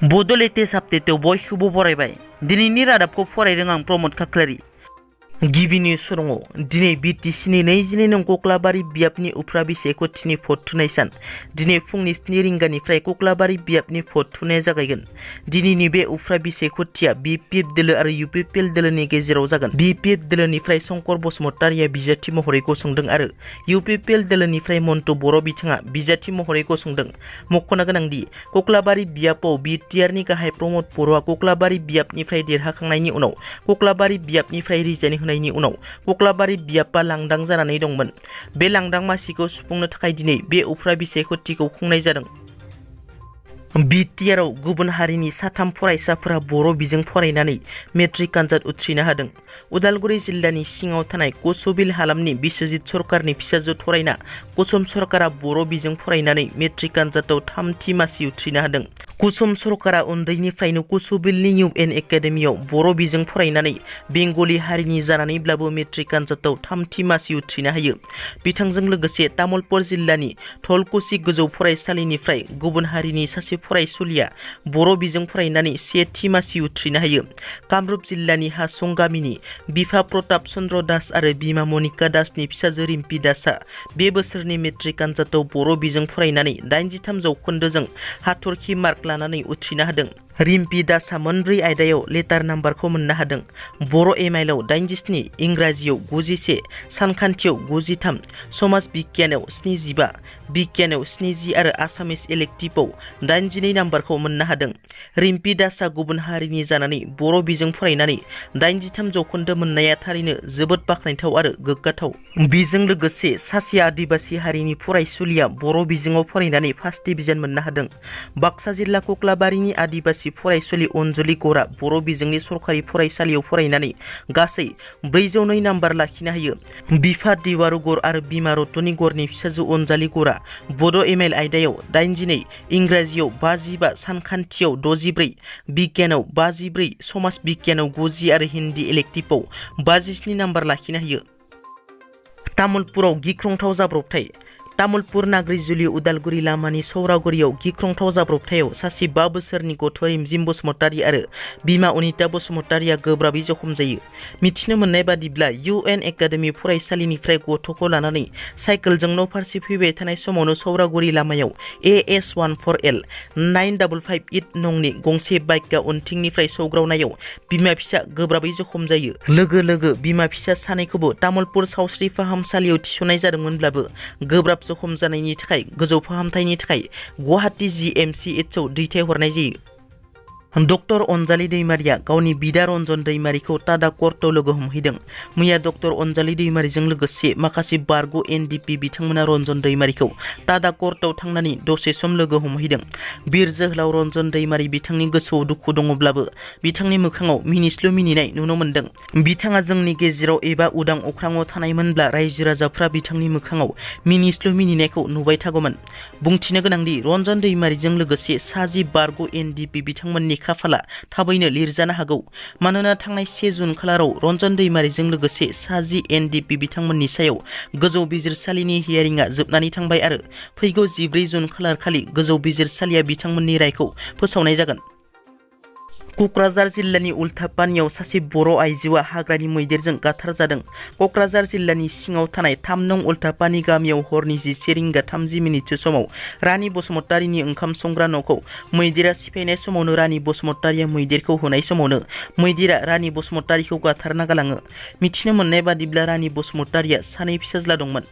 बड' लेटेस्ट आपडेटआव बयखौबो बरायबाय। दिनैनि रादाबखौ फरायदों आं प्रमद खाख्लारि। गिबि निउस सरङाव दिनै बिटिसिनि 22 नं कक्लाबारि बियाबनि उफ्रा बिसायख'थिनि भट थुनाय सान। दिनै फुंनि 7 रिंगानिफ्राय कक्लाबारि बियाबनि भट थुनाया जागायगोन। दिनैनि बे उफ्रा बिसायख'थिया बिपिएफ दोलो आरो इउपिपिएल दोलोनि गेजेराव जागोन। बिपिएफ दोलोनिफ्राय शंकर बसुमतारिया बिजाथि महरै गसंदों आरो इउपिपिएल दोलोनिफ्राय मन्टु बर' बिथाङा बिजाथि महरै गसंदों। मख'नो गोनांदि कक्लाबारि बियाबाव बिटिआरनि गाहाय प्रमद बर'आ कक्लाबारि बियाबनिफ्राय देरहाखांनायनि उनाव कक्लाबारि बियाबनिफ्राय रिजाइन होनायनि उनाव कक्लाबारि बियाबा लांदां जानानै दंमोन। बे लांदां मासिखौ सुफुंनो थाखाय दिनै बे उफ्रा बिसायख'थिखौ खुंनाय जादों। बिटिआरआव गुबुन हारिनि 3 फरायसाफोरा बर' बिजों फरायनानै मेट्रिक आनजाद उथ्रिनो हादों। उदालगुरि जिल्लानि सिङाव थानाय कसुबिल हालामनि बिश्वजित सरकारनि फिसाजो थरायना कुसुम सरकारा बर' बिजों फरायनानै मेट्रिक आनजादाव 3थि मासि उथ्रिनो हादों। कुसुम सरकारा उन्दैनिफ्रायनो कुसुबिलनि इउएन एकाडेमियाव बर' बिजों फरायनानै बेंगलि हारिनि जानानैब्लाबो मेट्रिक आनजादाव 3थि मासि उथ्रिनो हायो। बिथांजों लोगोसे तामुलपुर जिल्लानि धलकुसि गोजौ फरायसालिनिफ्राय गुबुन हारिनि सासे फरायसुलिया बर' बिजों फरायनानै 1थि मासि उथ्रिनो हायो। कामरुप जिल्लानि हासं गामिनि बिफा प्रताप चन्द्र दास आरो बिमा मनिका दासनि फिसाजो रिम्पि दासआ बे बोसोरनि मेट्रिक आनजादाव बर' बिजों फरायनानै 83 जौखोन्दोजों हाथरखि मार्क लानानै उथ्रिनो हादों। रिम्पि दासआ मोनब्रै आयदायाव लेटार नाम्बारखौ मोननो हादों। बर' एमआइएलआव 87, इंराजियाव 91, सानखान्थियाव 93, समाज बिगियानाव 75, बिगियानाव 70 आरो आसामिस इलेक्टिभआव 82 नाम्बारखौ मोननो हादों। रिम्पि दासआ गुबुन हारिनि जानानै बर' बिजों फरायनानै 83 जौखोन्दो मोननाया थारैनो जोबोद बाख्नायथाव आरो गोग्गाथाव। बेजों लोगोसे सासे आदिबासि हारिनि फरायसुलिया बर' बिजोङाव फरायनानै फार्स्ट डिभिजन मोननो हादों। बाक्सा जिल्ला कक्लाबारिनि आदिबासि फरायसुलि अनजुलि गौरा बर' बिजोंनि सरकारि फरायसालियाव फरायनानै गासै 402 नाम्बार लाखिनो हायो। बिफा दिवारु गर आरो बिमा रतनि गरनि फिसाजो अनजालि गौरा बड' एमआइएल आयदायाव 82, इंराजियाव 55, सानखान्थियाव 64, बिगियानाव 54, समाज बिगियानाव 90 आरो हिन्दी इलेक्टिभआव 57 नाम्बार लाखिनो हायो। तामुलपुराव गिख्रंथाव जाब्रबथाय। तामुलपुर नाग्रिजुलि उदालगुरि लामानि सौरागुरियाव गिख्रंथाव जाब्रबथायाव सासे 5 बोसोरनि गथ' रिमजिम बसुमतारि आरो बिमा अनिता बसुमतारिया गोब्राबै जखम जायो। मिथिनो मोननाय बादिब्ला इउएन एकाडेमि फरायसालिनिफ्राय गथ'खौ लानानै साइकेलजों न' फारसे फैबाय थानाय समावनो सौरागुरि लामायाव AS14L 9558 नंनि गंसे बाइकआ उनथिंनिफ्राय सौग्रावनायाव बिमा फिसा गोब्राबै जखम जायो। लोगो लोगो बिमा फिसा सानैखौबो तामुलपुर सावस्रि फाहामसालियाव थिसननाय जादोंमोनब्लाबो गोब्राब जखम जानायनि थाखाय गोजौ फाहामथायनि थाखाय गुवाहाटी GMCHआव दैथायहरनाय जायो। डक्टर अनजालि दैमारिया गावनि बिदा रन्जन दैमारिखौ टाडा कर्टआव लोगो हमहैदों। मैया डक्टर अनजालि दैमारिजों लोगोसे माखासे बारग' एनडिपि बिथांमोना रन्जन दैमारिखौ टाडा कर्टआव थांनानै दसे सम लोगो हमहैदों। बिर जोहोलाव रन्जन दैमारि बिथांनि गोसोआव दुखु दङब्लाबो बिथांनि मोखाङाव मिनिस्लु मिनिनाय नुनो मोन्दों। बिथाङा जोंनि गेजेराव एबा उदां अख्राङाव थानायमोनब्ला रायजो राजाफ्रा बिथांनि मोखाङाव मिनिस्लु मिनिनायखौ नुबाय थागौमोन। बुंथिनो गोनांदि रन्जन दैमारिजों लोगोसे साजि बारग' एनडिपि बिथांमोननि खाफाला थाबैनो लिरजानो हागौ। मानोना थांनाय 1 जुन खालाराव रन्जन दैमारिजों लोगोसे साजि एनडिपि बिथांमोननि सायाव गोजौ बिजिरसालिनि हियारिंआ जोबनानै थांबाय आरो फैगौ 14 जुन खालार खालि गोजौ बिजिरसालिया बिथांमोननि रायखौ फोसावनाय जागोन। क'क्राझार जिल्लानि उल्थापानियाव सासे बर' आइजोआ हाग्रानि मैदेरजों गाथारजादों। क'क्राझार जिल्लानि सिङाव थानाय 3 नं उल्थापानि गामियाव हरनि 11:30 समाव रानि बसुमतारिनि ओंखाम संग्रा न'खौ मैदेरा सिफायनाय समावनो रानि बसुमतारिया मैदेरखौ होनाय समावनो मैदेरा रानि बसुमतारिखौ गाथारना गालाङो। मिथिनो मोननाय बादिब्ला रानि बसुमतारिया 2 फिसाज्ला दंमोन।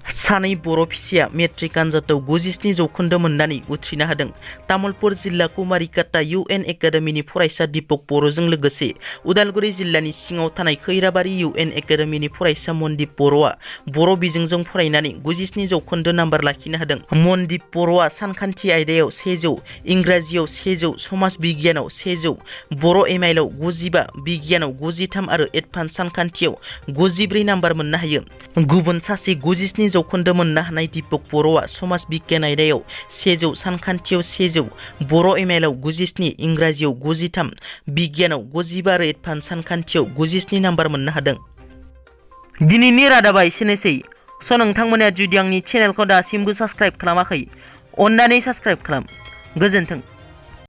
2 बर' फिसाया मेट्रिक आनजादाव 97 जौखोन्दो मोननानै उथ्रिनो हादों। तामुलपुर जिल्ला कुमारिकाटा इउएन एकाडेमिनि फरायसा दीपक बर'जों लोगोसे उदालगुरि जिल्लानि सिङाव थानाय खैराबारि इउएन एकाडेमिनि फरायसा मनदीप बर'आ बर' बिजोंजों फरायनानै 97 जौखोन्दो नाम्बार लाखिनो हादों। मनदीप बर'आ सानखान्थि आयदायाव 100, इंराजियाव 100, समाज बिगियानाव 100, बर' एमआइएलआव 95, बिगियानाव 93 आरो एडभान्स सानखान्थियाव 94 नाम्बार मोननो हायो। गुबुन सासे 97 जौखोन्दो मोननो हानाय दीपक बर'आ समाज बिगियान आयदायाव 100, सानखान्थियाव 100, बर' एमआइएलआव 97, इंराजियाव 93, बिगियानाव 95 आरो एडभान्स सानखान्थियाव 97 नाम्बार मोननो हादों। दिनैनि रादाबा एसेनोसै। नोंथांमोना जुदि आंनि चेनेलखौ दासिमबो साबस्क्राइब खालामाखै अन्नानै साबस्क्राइब खालाम। गोजोन्थों।